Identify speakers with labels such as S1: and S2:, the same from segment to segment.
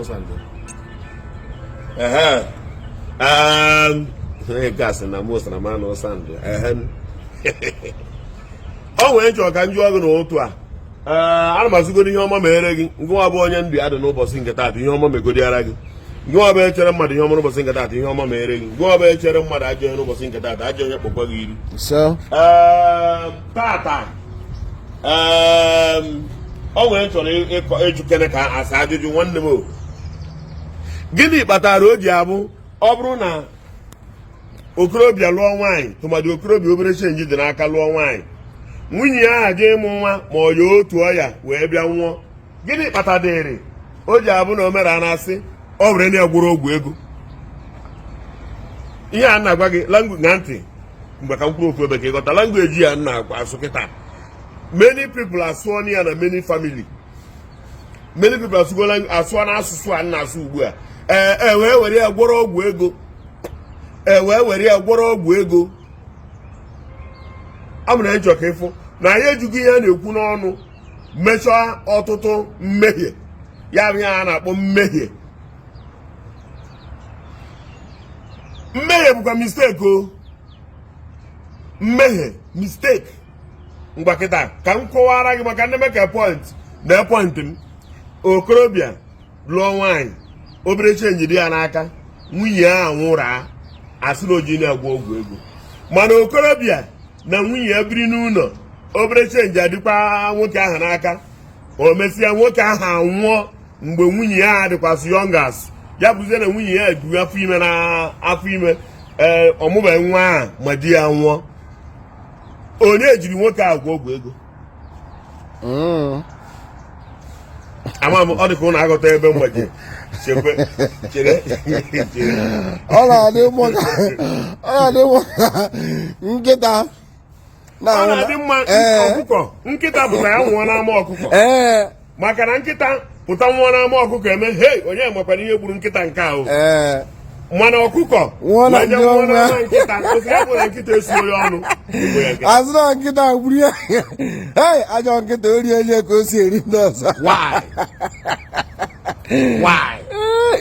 S1: Sound. Ehe. Onye nke a sị na mụ sara m anụ sound. Ehe. O nwee chọọ ka m jụọ gị n'ụtụ a. Ee, ana m asịgoro ihe ọma mere gị. Ngịnwa bụ onye ndụ ya dị n'ụbọchị nke taata, ihe ọma megodiara gị. Ngịnwa bụ echere mmadụ ihe ọma n'ụbọchị nke taata, ihe ọma mere gị. Ngịnwa bụ echere mmadụ ajọ ihe n'ụbọchị nke taata, ajọ ihe kpọkwa gị iru.
S2: So
S1: Ee, tata o nwere chọrọ ịkọ ejukene ka asa ajụjụ nwanne m o. Gịnị kpatara o ji abụ ọ bụrụ na okorobịa lụọ nwaanyị, tụmadị okorobịa obere change dị n'aka lụọ nwaanyị, nwunye ya aja ịmụ nwa ma ọ ya otu ọya wee bịa nwụọ, gịnị kpatadịrị o ji abụ na o mere a na-asị ọ were na ya gwụrụ ọgwụ ego? Ihe a na-agwa gị na ntị mgbe ka m kwuru ofu ebe ka ịghọta language ya na-agwa asụ kịta. Many people asụọ ya na many family, many people asụgola asụọ na asụsụ a na-asụ ugbu a. Ee, e wee were ya gwọrọ ọgwụ ego, e wee were ya gwọrọ ọgwụ ego. A mụrụ ịchọ ka ịfụ na anyị ejugo ihe a na-ekwu n'ọnụ mechaa ọtụtụ mmehie. Ya bụ ihe a na-akpọ mmehie. Mmehie bụkwa mistake o, mmehie, mistake. Ngwa kịta ka m kọwara gị maka ndị make point na point m. Okorobịa lụọ nwaanyị, obere change dị ya n'aka, nwunye ya anwụra, asị na oji na-agwọ ọgwụ ego. Mana okorobịa na nwunye ya biri n'ụlọ, obere change adịkwa nwoke ahụ n'aka, o mesịa nwoke ahụ anwụọ mgbe nwunye ya dịkwasị young as ya, bụzie na nwunye ya ebu afọ ime na afọ ime, ee, ọmụbeghị nwa ahụ ma di ya nwụọ, onye jiri nwoke ahụ gwọ ọgwụ ego? Ama m, ọ dị ka ụnụ aghọta ebe mgbaji chekwe chere.
S2: Ọ na-adị mma ọ na-adị mma nkịta.
S1: Ọ na-adị mma ọkụkọ nkịta pụta ya nwụọ n'ama ọkụkọ, maka na nkịta pụta nwụọ n'ama ọkụkọ, eme hei, onye makwara ihe gburu nkịta nke ahụ. Mana ọkụkọ
S2: nwụọ na
S1: nwụọ n'ama nkịta, ya bụ na nkịta esuo ya ọnụ.
S2: Azụ na nkịta gburu ya, hei, ajọ nkịta, o rie onye ka o si eri ndị ọzọ.
S1: Why? Why?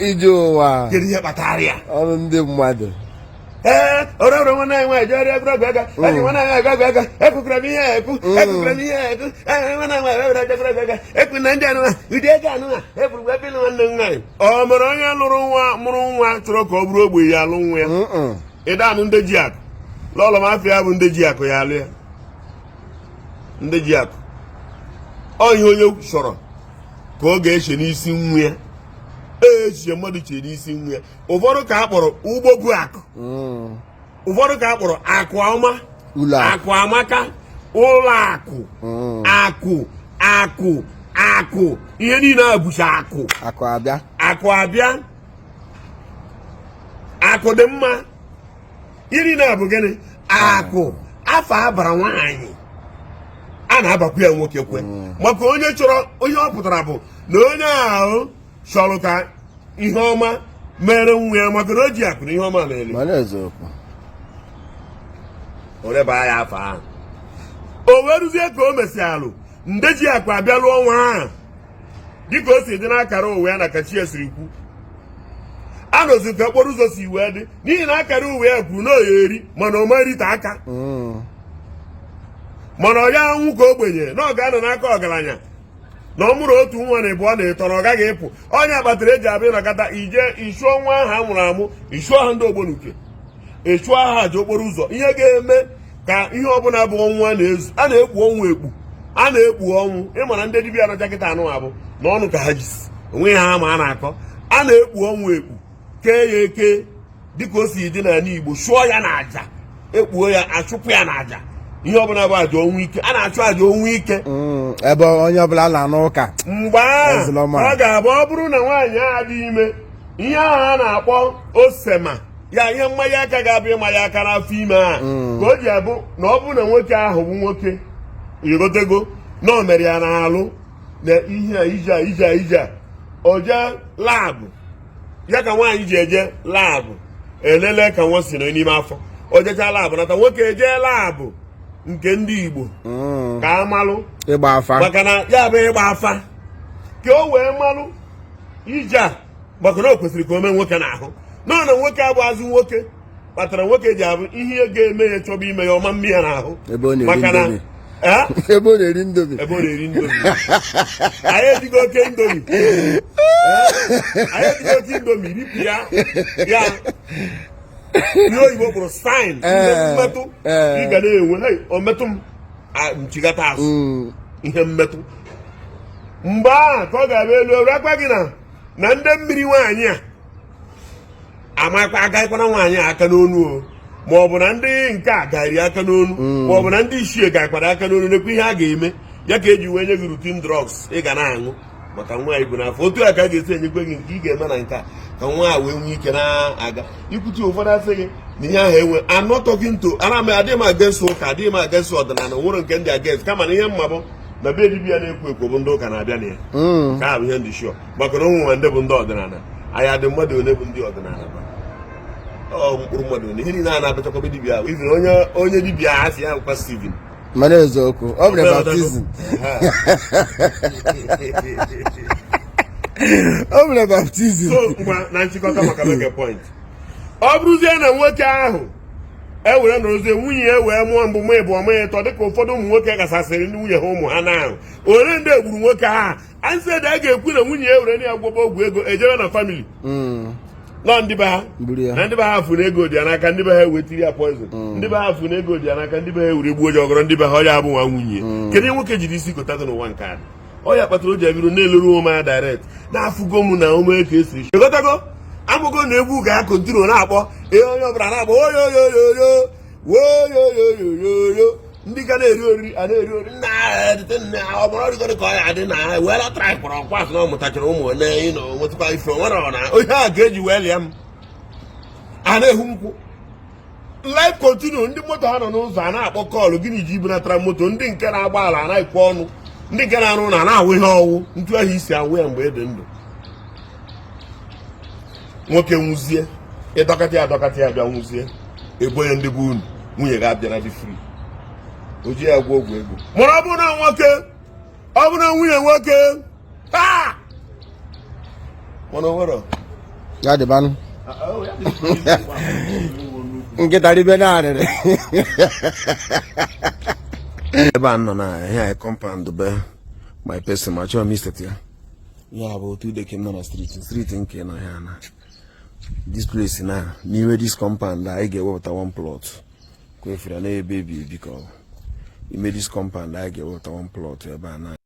S2: Ije ụwa.
S1: Kedu ihe kpatara ya?
S2: Ọrụ ndị mmadụ.
S1: Ee, ore nwanne anyị nwaanyị jere egwuru egwu ego eji nwanne anyị egwu ego, ekwukwara m ihe ekwu, ekwukwara m ihe ekwu. Ee, nwanne anyị nwaanyị were egwuru egwu ego ekwu na ndị anụma ụdị ego anụma ekwuru ebe ịlụ nwanne m nwaanyị. Ọ mere onye lụrụ nwa, mụrụ nwa, chọrọ ka ọ bụrụ ogbenye ya alụ nwa ya. Ịda anụ ndị ji akụ lọlọ m afọ ya bụ ndị ji akụ ya alụ ya, ndị ji akụ. Ọ ihe onye chọrọ ka ọ ga-eche n'isi nwa ya. Ee, echiche mmadụ chere n'isi nwa ya. Ụfọdụ ka a kpọrọ ugbo bụ akụ, ụfọdụ ka a kpọrọ akụ ọma, akụ amaka, ụlọ akụ, akụ akụ akụ, ihe niile a bụcha akụ.
S2: Akụ abịa.
S1: Akụ abịa, akụ dị mma. Ihe niile a bụ gịnị? Akụ. Afa abara nwaanyị a na-abakwa ya nwoke kwe, maka onye chọrọ onye ọ pụtara bụ na onye ahụ chọrọ ka ihe ọma mere nwa ya, maka na o ji akụ na ihe ọma mere.
S2: Mana eziokwu.
S1: O reba ya afọ ahụ, o wee ruzie ka o mesịalụ nde ji akụ abịa lụọ nwa ahụ dịka o si dị n'akara ụwa ya na ka chi ya siri kwu. Anọzi ka okporo ụzọ si wee dị, n'ihi na akara ụwa ya kwuru na ọ ya eri mana ọ ma erite aka, mana ọ ya anwụ ka ogbenye, na ọ ga-anọ n'aka ọgaranya, na ọ mụrụ otu nwa na ịbụọ na ịtọ na ọ gaghị ịpụ. Onye kpatara eji abịa ịnọkọta ije ịchụọ nwa ahụ a mụrụ amụ, ịchụọ ha ndị ogbonuke, ịchụọ ha aja okporo ụzọ. Ihe ga-eme ka ihe ọbụla bụ ọnwụ a na-ezu, a na-ekpu ọnwụ ekpu, a na-ekpu ọnwụ. Ịma na ndị dibịa anọcha kịta anụ abụ na ọnụ ka ha jisi onwe ha ma a na-akọ. A na-ekpu ọnwụ ekpu, kee ya eke dịka o si dị n'ala Igbo, chụọ ya n'aja, ekpuo ya, achụpụ ya n'aja. Ihe ọbụla bụ aja ọnwụ ike, a na-achụ aja ọnwụ ike.
S2: Ebe onye ọbụla na-anụ ụka.
S1: Mgbe ahụ ọ ga-abụ ọ bụrụ na nwaanyị ahụ dị ime, ihe ahụ a na-akpọ osema ya, ihe mmanya aka ga-abụ ịmanya aka n'afọ ime a, ka o ji abụ na ọ bụrụ na nwoke ahụ bụ nwoke ịghọtago na o mere ya n'alụ na ihe a ije a ije a ije a o jee lab ya, ka nwaanyị ji eje lab elele ka nwa si n'ime afọ. O jechaa lab nata, nwoke eje lab nke ndị Igbo ka a malụ
S2: ịgba afa,
S1: maka na ya bụ ịgba afa ka o wee malụ ije a. Maka na o kwesịrị ka o mee nwoke n'ahụ nọ na nwoke abụ azụ nwoke kpatara nwoke ji abụ ihe ga-eme ya chọba ime ya ọma mme ya n'ahụ.
S2: Ebe ọ na-eri
S1: Maka na
S2: Indomie.
S1: Eh?
S2: Ebe ọ na-eri Indomie.
S1: Ebe ọ na-eri Indomie. Anyị ejigo oke Indomie. Anyị ejigo oke Indomie ripụ ya ya ihe oyibo kpụrụ sign ihe mmetụ ị ga na-enwe. Hey, o metụ m nchigata azụ. Ihe mmetụ mgbe ahụ ka ọ ga-abịa elu elu akwa gị na ndị mmiri nwaanyị a amakwa agaghịkwana nwaanyị a aka n'onu o, ma ọ bụ na ndị nke a gari aka n'onu, ma ọ bụ na ndị ichie gakwara aka n'onu. Nekwa ihe a ga-eme ya ka eji wee nye gị routine drugs ị ga na-aṅụ maka nwa ibu n'afọ. Otu a ka a ga-esi enyekwe gị nke ị ga-eme na nke a ka nwa a wee nwee ike na-aga ikwuchi. Ụfọdụ asị gị na ihe ahụ enwe. I'm not talking to ana m adịghị m against ụka, adịghị m against ọdịnala, nwere nke ndị against, kama na ihe mma bụ na be dibịa na-ekwo ekwo bụ ndị ụka na-abịa na ya. Nke a bụ ihe ndị sure, maka na ụmụ nwa ndị bụ ndị ọdịnala anyị adị mmadụ ole bụ ndị ọdịnala ba ọ mkpụrụ mmadụ ole ihe niile a na-abịachakwa be dibịa ahụ. Even onye dibịa a sị ya bụkwa Steven.
S2: Mana eziokwu, ọ bụrụ baptism, ọ bụrụ baptism.
S1: So ngwa, na nchịkọta, maka make a point, ọ bụrụzie na nwoke ahụ ewere nọrọzie nwunye ya wee mụọ mbụ, mụ ịbụọ, mụ ịtọ, dịka ụfọdụ ụmụ nwoke gasasịrị ndị nwunye ha ụmụ ha na ahụ ole ndị egburu nwoke ahụ ansed a ga-ekwu na nwunye ya were na ya gwọba ọgwụ ego ejebe na family nọ ndị be ha
S2: Gburu ya.
S1: Na ndị be ha fụ na ego dị ya n'aka, ndị be ha ewetiri ya poison. Ndị be ha fụ na ego dị ya n'aka, ndị be ha ewere gbuo onye ọgọrọ ndị be ha onye abụ nwa nwunye. Kedu ihe nwoke jiri isi kota dị n'ụwa nke a? Ọ ya kpatara o ji ebido na-eleru onwe ya direct na-afụgo m na ome ka esi ịghọtago amụgo na egwu ga-acontinue na-akpọ ihe onye ọbụla na-akpọ oyoyoyoyo woyoyoyoyo. Ndị ga na-eri oriri a na-eri oriri nna nna ọ bụrụ ọrịgọrị ka ọ ya adị na wee try kpọrọ ọkwa na ọ mụtachara ụmụ one ịnọ nwetụkwa ife nwere ọ na onye a ga-eji wee lịa m a na-ehu nkwụ. Life continue. Ndị moto ha nọ n'ụzọ a na-akpọ call, gịnị ji ibunatara moto? Ndị nke na-agba ala a na-ekwe ọnụ, ndị nke na-arụ ụlọ a na-awụ ihe ọwụ ntu ahụ isi awụ ya mgbe ị dị ndụ. Nwoke nwụzie, ịdọkata ya adọkata ya bịa nwụzie, ebo ya ndị bụ unu nwunye ga-abịara dị free o ji ya gwọ ọgwụ ego. Mana ọ bụrụ na nwoke, ọ bụrụ na nwunye nwoke taa, mana o nwere
S2: Ya dịbanụ nkịta ribe na-arịrị.
S1: Ebe a nọ na ihe anyị compound be my person, ma chọrọ m isete ya. Ya bụ otu deke m nọ na street nke nọ ya na this place na n'ime this compound anyị ga-ewepụta one plot kwefere na ebe ebi ebi ka ọ bụ ime this compound anyị ga-ewepụta one plot ebe a na